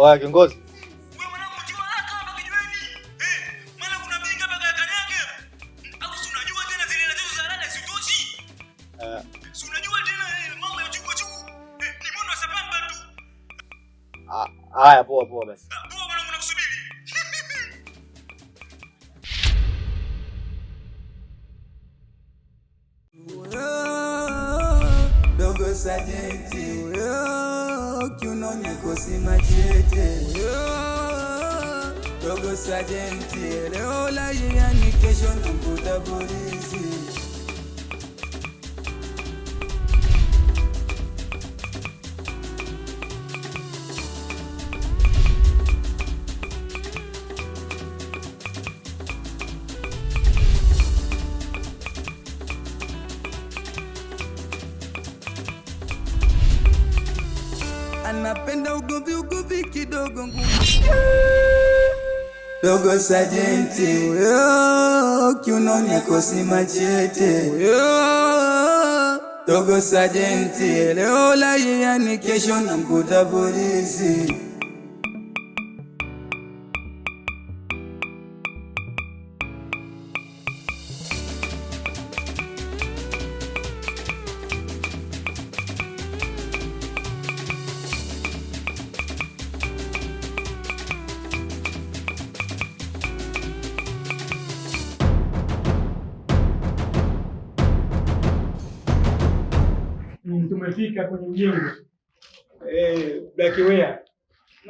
Oya kiongozi. Wewe mwanangu njoo haraka hapa kijiweni. Eh, maana kuna binga mpaka ya kanyage. Au si unajua tena zile nazo za rada zitoshi. Eh, Si unajua tena mambo ya chuko chuko. Eh, ni mwendo wa sabamba tu. ah, haya poa poa basi. Ah, poa mwanangu nakusubiri. Dogo sajenti kiunoni akosi machete. Dogo sajenti leo laiani, kesho namkuta polisi. Anapenda ugomvi ugomvi kidogo ngumu. Dogo sajenti huyo kiunoni akosi machete huyo. Dogo sajenti leo laiani, kesho namkuta polisi. Tumefika kwenye mjengo. Eh, Blackware.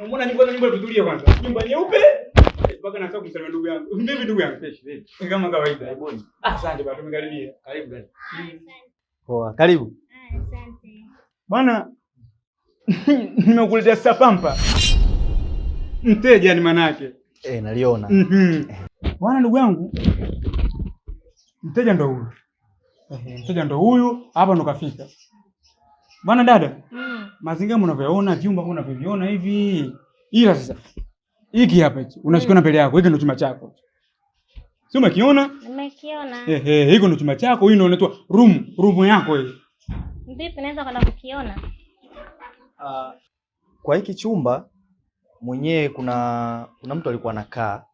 Unaona nyumba nyumba tutulie kwanza. Nyumba nyeupe. Mpaka nataka kumsalimia ndugu yangu. Vipi ndugu yangu? Fresh, vipi? Kama kawaida. Karibuni. Asante baba, tumekaribia. Karibu dada. Poa, karibu. Asante. Bwana, nimekuletea sapampa. Mteja ni manake. Eh, naliona. Mhm. Bwana ndugu yangu, mteja ndo huyu. Mteja ndo huyu, hapa ndo kafika. Bwana dada, mazingira mnavyoona, vyumba kama unavyoviona hivi. Ila sasa hiki hapa hichi unachokiona mbele yako, hiki ndo chumba chako. Si umekiona? Nimekiona. Ehe, hiki ndo chumba chako, hii ndo inaitwa room, room yako hii. Vipi, naweza kwenda kukiona? Ah, kwa hiki chumba mwenyewe kuna mtu alikuwa anakaa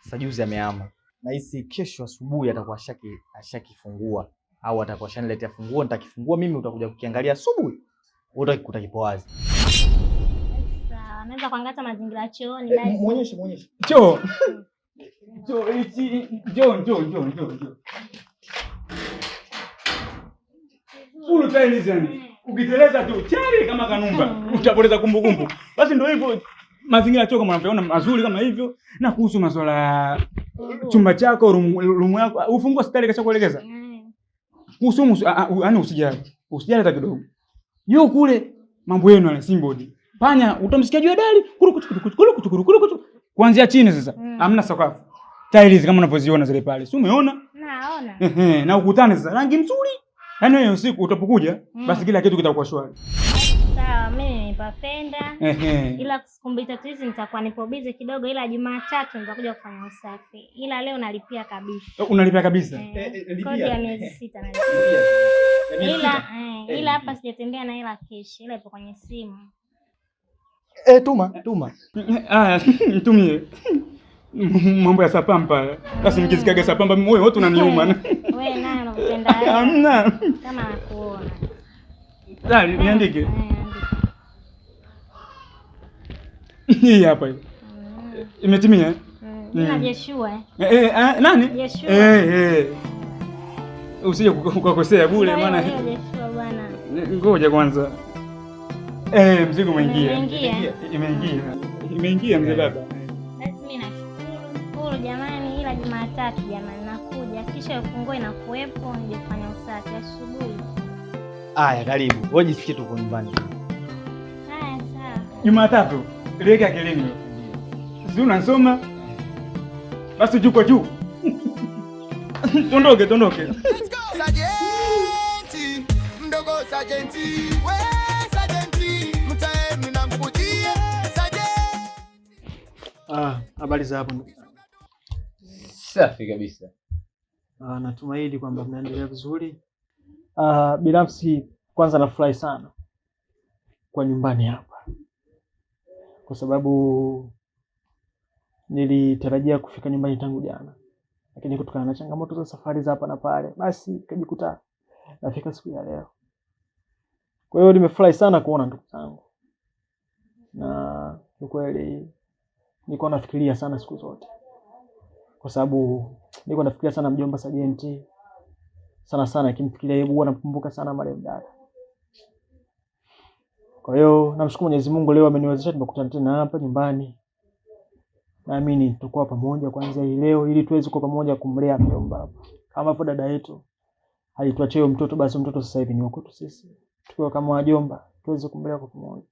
sasa, juzi amehama. Nahisi kesho asubuhi atakuwa ashakifungua au atakuwa ashaniletea funguo, nitakifungua mimi, utakuja kukiangalia asubuhi, utakikuta kipo wazi. Sawa, naweza kuangalia mazingira chooni basi. Muonyeshe, muonyeshe. Choo. Choo hichi, njoo njoo njoo njoo njoo. Full tiles yani. Ukiteleza tu chali kama kanumba, utapoteza kumbukumbu. Basi ndio hivyo mazingira ya choo kama unavyoona mazuri kama hivyo. Na kuhusu masuala ya chumba chako, room yako, ufunguo hospitali kashakuelekeza. Kuhusu yaani usijali. Usijali hata kidogo. Juu kule mambo yenu yale simbodi. Panya utamsikia juu ya dari, kuru kuchu kuru kuchu kuru kuru kuchu. Kuanzia chini sasa. Hamna sakafu. Tiles kama unavyoziona zile pale. Si umeona? Naona. Ehe, na ukutani sasa rangi mzuri. Yaani wewe usiku utapokuja basi kila kitu kitakuwa shwari. Sawa, mimi nimepapenda. Ehe. Ila siku mbili tatu hizi nitakuwa nipo busy kidogo, ila Jumatatu nitakuja kufanya usafi. Ila leo nalipia kabisa. Unalipia kabisa. Eh, kodi ya miezi 6 nalipia. Ila ila hapa sijatembea na hela cash, ila ipo kwenye simu. Eh, tuma, tuma. Aya, nitumie. Mambo ya sapampa. Basi nikisikaga sapampa moyo wote unaniuma. Wewe naye unapenda hela. Hamna. Kama nakuona. Dali, niandike. Eh, andika. Hii hapa hii. Imetimia? Jina Jeshua. Eh? Eh, eh, nani? Jeshua. Eh, eh. Usije ukakosea bure Ndio, maana hiyo Jeshua bwana. ngoja kwanza. Eh, mzigo umeingia. Umeingia. Imeingia. Imeingia mzee baba. Basi mimi nashukuru. Shukuru jamani, ila Jumatatu jamani nakuja. Kisha ufunguo inakuwepo nije kufanya usafi asubuhi. Aya, karibu. Wewe jisikie tuko nyumbani. Haya, sawa. Jumatatu liweke akilini. Si unasoma? Basi juu kwa juu. Tondoke, tondoke. Sajenti, mdogo sajenti, we sajenti, mtaeni namkujie sajenti. Ah, habari za hapo ndugu zangu. Safi kabisa. Ah, natumaini kwamba mnaendelea vizuri. Ah, binafsi kwanza nafurahi sana kwa nyumbani hapa. kwa sababu nilitarajia kufika nyumbani tangu jana, lakini kutokana na changamoto za safari za hapa na pale, basi nikajikuta nafika siku ya leo. Kwa hiyo nimefurahi sana kuona ndugu zangu, na kiukweli nilikuwa nafikiria sana siku zote, kwa sababu nilikuwa nafikiria sana mjomba Sajenti sana sana, nikimfikiria yeye huwa namkumbuka sana marehemu dada. Kwa hiyo namshukuru Mwenyezi Mungu leo ameniwezesha tumekutana tena hapa nyumbani. Naamini tutakuwa pamoja kuanzia hii leo ili tuweze kuwa pamoja kumlea mjomba hapa. Kama hapo dada yetu alituachia huyo mtoto, basi mtoto sasa hivi ni wa kwetu sisi. Tukiwa kama wajomba tuweze kumlea kwa pamoja.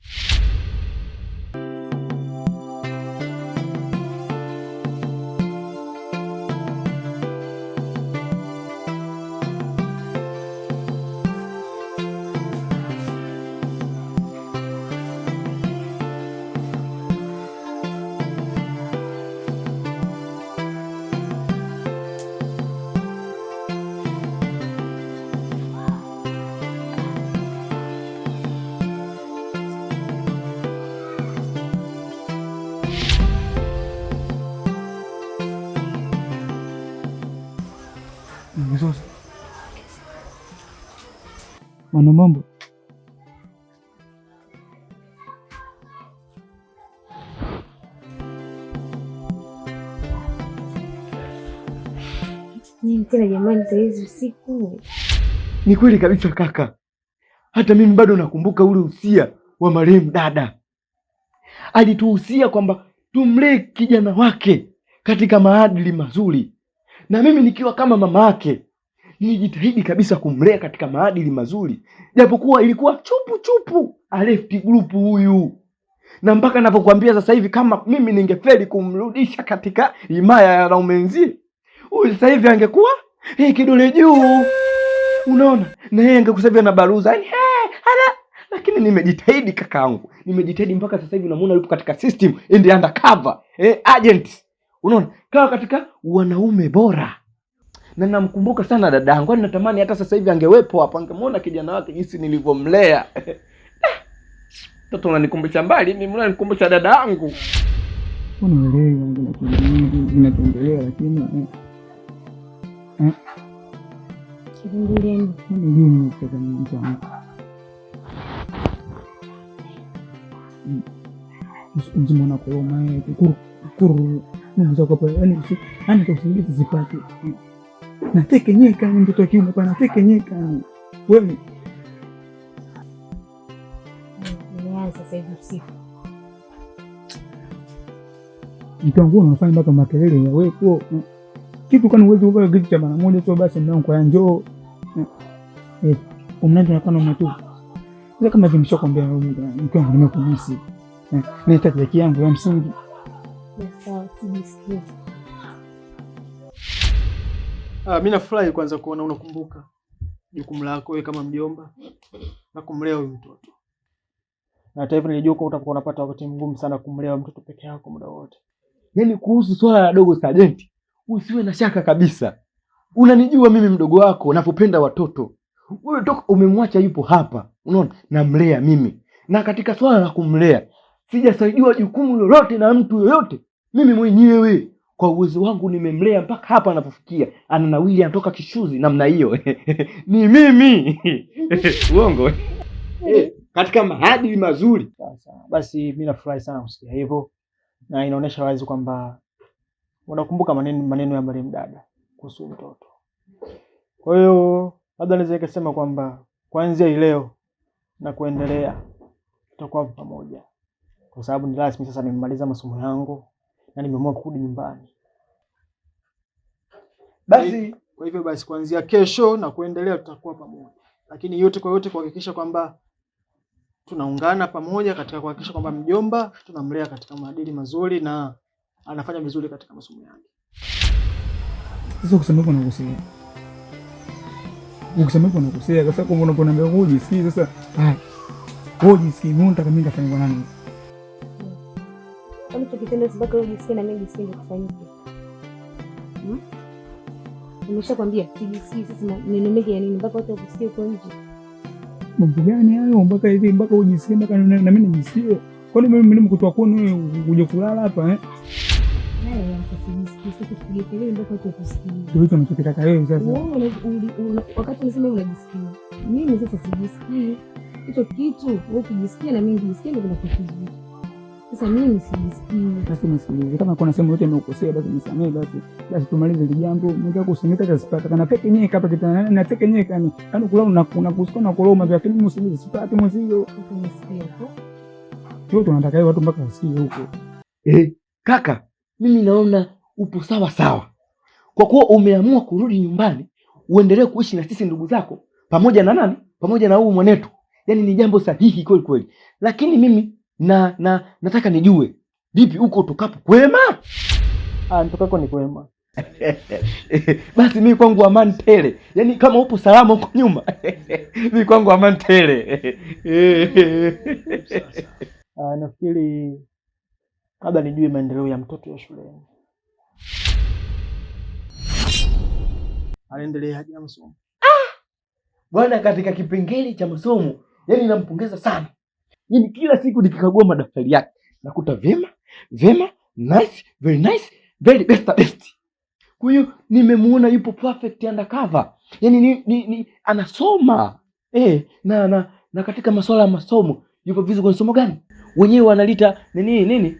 Mzozo. Mwana mambo. Nini tena jamani, saa hizi usiku? Ni kweli kabisa kaka, hata mimi bado nakumbuka ule usia wa marehemu dada. Alituhusia kwamba tumlee kijana wake katika maadili mazuri, na mimi nikiwa kama mama yake nilijitahidi kabisa kumlea katika maadili mazuri, japokuwa ilikuwa chupu chupu alefti group huyu, na mpaka ninavyokuambia sasa hivi, kama mimi ningefeli kumrudisha katika himaya ya wanaume wenzie, huyu sasa hivi angekuwa kidole juu, unaona, na yeye angekuwa na baruza yani, hala. Lakini nimejitahidi kakaangu, nimejitahidi mpaka sasa hivi unamuona yupo katika system in the undercover agent, unaona, kawa katika wanaume bora. Na namkumbuka sana dadangu, yani natamani hata sasa hivi angewepo hapa, angemuona kijana wake jinsi nilivyomlea. Mtoto unanikumbusha mbali, mimi unanikumbusha dadangu. Unaelewa kinachoendelea, lakini usiku mzima unakoroma kuru yani usingizi sipati, natekenyeka. Mtoto wa kiume pana natekenyeka wewe. Sasa hivi usiku mtu wangu unafanya mpaka makelele yawepo kitu, kwani uwezi kukaa kitu cha mara moja tu basi mwanangu kwa njoo umnanjo nakana mtu sasa, kama hivi nimeshakwambia mke wangu nimekumisi, nahitaji haki yangu ya msingi. Sawa, sijisikii. Mimi nafurahi kwanza kuona unakumbuka jukumu lako wewe kama mjomba na kumlea huyu mtoto. Na hata hivyo nilijua kwa utakuwa unapata wakati mgumu sana kumlea mtoto peke yako muda wote. Yaani kuhusu swala la dogo Sajenti, usiwe na shaka kabisa. Unanijua mimi mdogo wako navyopenda watoto. Wewe toka umemwacha yupo hapa, unaona, namlea mimi. Na katika swala la kumlea sijasaidiwa jukumu lolote na mtu yoyote. Mimi mwenyewe kwa uwezo wangu nimemlea mpaka hapa anapofikia. Ananawili, anatoka kishuzi namna hiyo. Ni mimi. Uongo. Katika maadili mazuri. Sasa basi mimi nafurahi sana kusikia hivyo, na inaonyesha wazi kwamba unakumbuka maneno ya marehemu dada kuhusu mtoto. Kwa hiyo labda naweza nikasema kwamba kuanzia hii leo na kuendelea tutakuwa pamoja, kwa sababu ni rasmi sasa nimemaliza masomo yangu na nimeamua kurudi nyumbani. Basi kwa hivyo basi kuanzia kesho na kuendelea tutakuwa pamoja, lakini yote kwa yote kuhakikisha kwamba tunaungana pamoja katika kuhakikisha kwamba mjomba tunamlea katika maadili mazuri na anafanya vizuri katika masomo yake. Sasa kusema hivyo nakosea. Ukisema hivyo nakosea kwa sababu unaponiambia wewe ujisikii sasa. Haya. Wewe ujisikii, mimi nataka mimi nifanye kwa nani? Kama tukitenda sababu wewe ujisikii na mimi nijisikii kufanyike. Nimeshakwambia sijisikii sasa neno mengi ya nini mpaka watu wakusikie huko nje. Mambo gani hayo mpaka hivi mpaka ujisikie mpaka na mimi nijisikie? Kwani mimi nimekutoa kwenu wewe uje kulala hapa eh? Ndio hicho unachokitaka wewe sasa. Wakati unasema unajisikia. Mimi sasa sijisikii. Hicho kitu wewe ukijisikia na mimi nikijisikia ndio kuna kitu kizuri. Sasa mimi sijisikii. Basi nisikilize, kama kuna sehemu yote nimekukosea basi nisamehe basi. Basi tumalize hili jambo. Mwenzako usingizi hata sipata. Kana peke yenyewe hapa kitandani na peke yenyewe kani. Yaani kulala una kusikia na kuloma lakini mimi usingizi sipati mwenzio. Sasa nisikie tu. Sio tunataka watu mpaka wasikie huko. Kaka, mimi naona upo sawa sawa. Kwa kuwa umeamua kurudi nyumbani, uendelee kuishi na sisi ndugu zako pamoja na nani? Pamoja na huyu mwanetu. Yaani ni jambo sahihi kweli kweli. Lakini mimi na nataka nijue vipi huko utokapo kwema? Nitokako ni kwema. Basi mimi kwangu amani tele. Yaani kama upo salama huko nyuma. Mimi kwangu amani tele. Nafikiri labda nijue maendeleo ya mtoto ya shuleni. Anaendeleaje na masomo? Bwana katika kipengele cha masomo, yaani nampongeza sana. Yaani kila siku nikikagua madaftari yake nakuta vyema, vyema, nice, very nice, very best best. Kwa hiyo nimemuona yupo perfect undercover. Yaani ni anasoma. Na katika masuala ya masomo yupo vizuri kwenye somo gani? Wenyewe wanalita nini nini?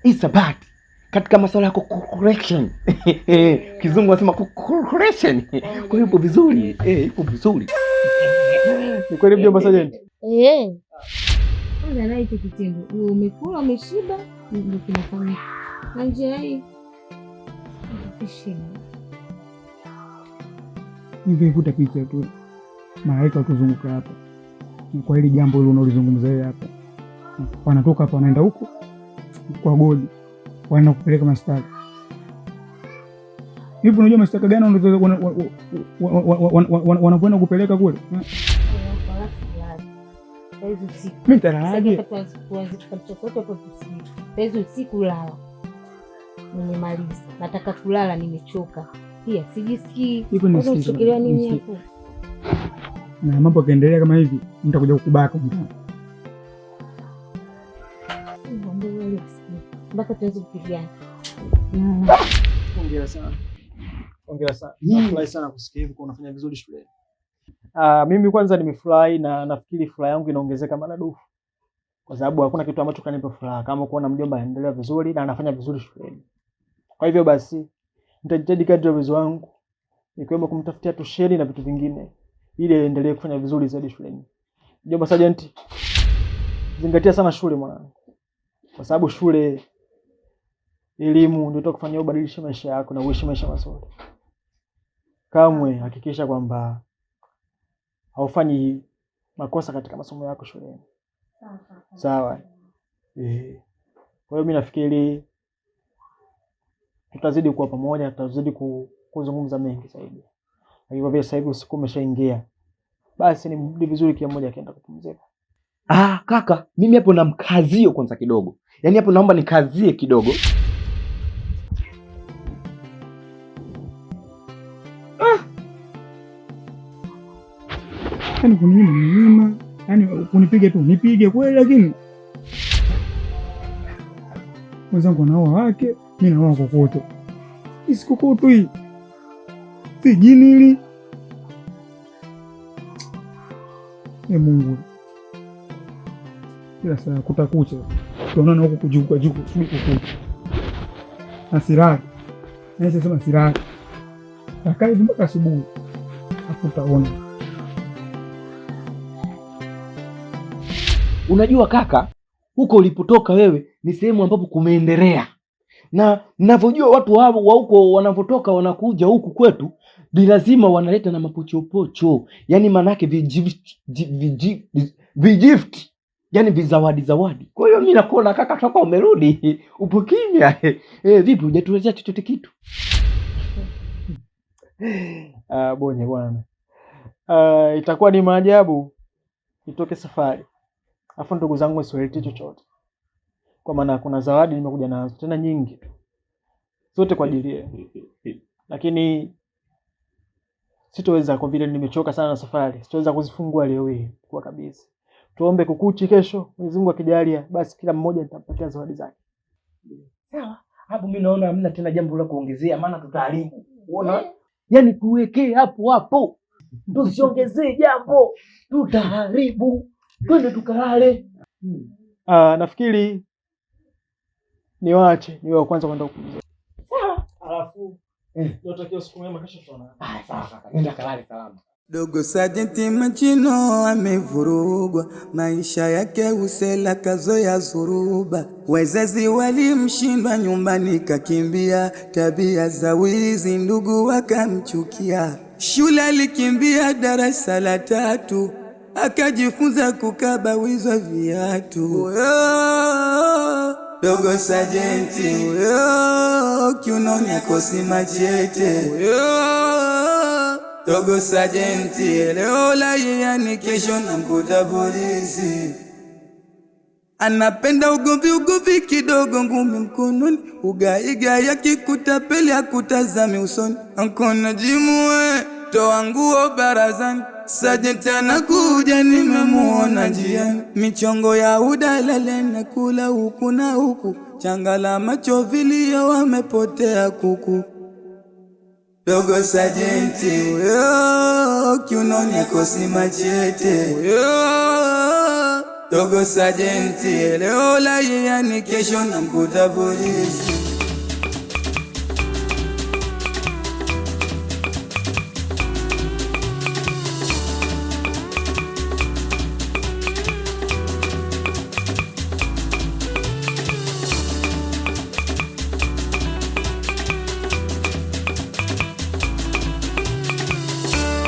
Hisabati. Katika masuala ya correction. Kizungu wanasema correction. Kwa hiyo yupo vizuri. Yupo vizuri. Ni kweli mjomba Sergeant? Kwanza na hicho kitendo. Wewe umekula umeshiba ndio kinafanyika. Na njia hii ukishiba. Ningekuta picha tu. Malaika wakizunguka hapa. Kwa hili jambo hilo unalizungumza wewe hapa. Wanatoka hapa wanaenda huko kwa godi. Wanaenda kupeleka mashtaka. Hivi unajua mashtaka gani wanakwenda kupeleka kule? Mimi nitalalaje? Saizi usiku lala. Nimemaliza. Nataka kulala, nimechoka. Pia sijisikii. Unafikiria nini hapo? Na mambo yakiendelea kama hivi nitakuja kukubaka mtani. Mpaka tuanze kupigana. Hongera sana. Hongera sana. Nafurahi sana kusikia hivi kwa unafanya vizuri shuleni. Mimi kwanza nimefurahi na nafikiri furaha yangu inaongezeka maradufu. Kwa sababu hakuna kitu ambacho kanipa furaha kama kuona mjomba anaendelea vizuri na anafanya vizuri shuleni. Kwa hivyo basi nitajitahidi kadri ya uwezo wangu ikiwemo kumtafutia tusheni na vitu vingine ili aendelee kufanya vizuri zaidi shuleni. Mjomba Sergeant, zingatia sana shule mwanangu. Kwa sababu shule, elimu ndio itakufanyia ubadilishe maisha yako na uishi maisha mazuri. Kamwe hakikisha kwamba haufanyi makosa katika masomo yako shuleni. Sawa. Kwa hiyo mimi nafikiri tutazidi kuwa pamoja, tutazidi kuzungumza mengi zaidi. Lakini kwa vile sasa hivi usiku umeshaingia, basi ni vizuri kila mmoja akaenda kupumzika. Kaka, mimi hapo na mkazio kwanza kidogo. Yaani hapo naomba nikazie kidogo. Yaani kuninyima mnyima, yaani kunipiga tu nipige kweli, lakini wenzangu wanaoa wake, mimi naoa kokoto. Isi kokoto hii. Si jini hili. Mungu. Kila saa kutakucha. Tunaona huku kujuka juku, sijui kukucha. Na silali. Na sasa silali. Nakaa hivi mpaka asubuhi. Hakutaona. Unajua kaka, huko ulipotoka wewe ni sehemu ambapo kumeendelea. Na ninavyojua watu wa huko wanavotoka wanakuja huku kwetu, ni lazima wanaleta na mapochopocho. Yaani manake vigift. Yaani vizawadi zawadi. Kwa hiyo mimi nakuona kaka toka umerudi upo kimya. Vipi hujatuletea chochote kitu? Bonye bwana. Itakuwa ni maajabu nitoke safari afu ndugu zangu nisiwaletee chochote. Kwa maana kuna zawadi nimekuja nazo tena nyingi tu. Zote kwa ajili yenu. Lakini sitoweza kwa vile nimechoka sana na safari. Sitoweza kuzifungua leo hii kwa kabisa. Tuombe kukuchi kesho, Mwenyezi Mungu akijalia, basi kila mmoja nitampatia zawadi zake. Sawa. Hapo mimi naona hamna tena jambo la kuongezea, maana tutaharibu. Unaona? Yaani tuwekee hapo hapo, tusiongezee jambo, tutaharibu. Twende tukalale. Ah, nafikiri niwaache niwe wa kwanza kwenda kupumzika. Sawa. Alafu niwatakie usiku mwema, kesho tutaonana. Ah, sawa kaka, nenda kalale salama. Dogo Sajenti Machino amevurugwa, maisha yake usela kazoya zuruba. Wazazi walimshindwa nyumbani kakimbia, tabia za wizi ndugu wakamchukia. Shule alikimbia darasa la tatu, akajifunza kukaba wizwa viatu. Oh, Dogo Sajenti oh, kiunoni akosi machete oh, Dogo Sajenti leo laiani, kesho namkuta polisi. Anapenda ugomvi ugomvi kidogo, ngumi mkononi, ugaigai akikutapeli akutazami usoni. Ankona jimue toa nguo barazani, Sajenti anakuja nimemuona njiani, michongo ya udalale na kula huku na huku, changa la macho vilio wamepotea kuku. Dogo Sajenti huyo, kiunoni akosi machete huyo. Dogo Sajenti leo laiani, kesho namkuta polisi.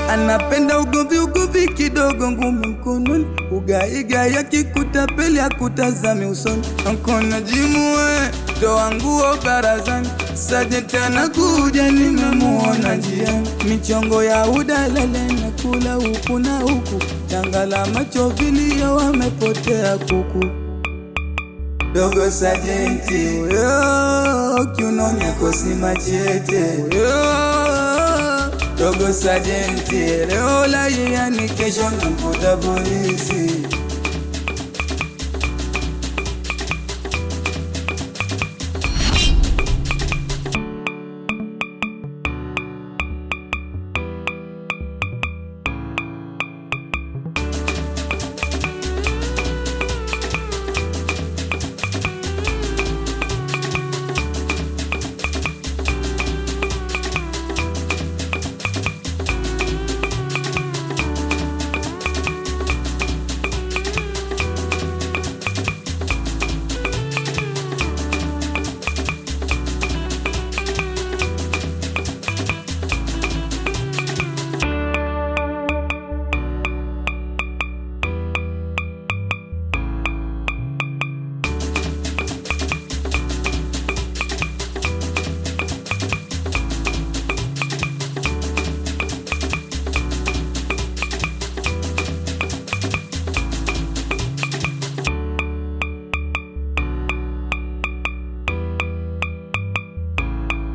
Anapenda ugomvi ugomvi kidogo, ngumi mkononi, ugaigai akikutapeli akutazami usoni. Ankona jimue toa nguo barazani, Sajenti anakuja nimemuona njiani, michongo ya udalale na kula huku na huku, changa la macho vilio wamepotea kuku. Dogo Sajenti huyo, kiunoni akosi machete huyo. Dogo Sajenti leo laiani, kesho namkuta polisi.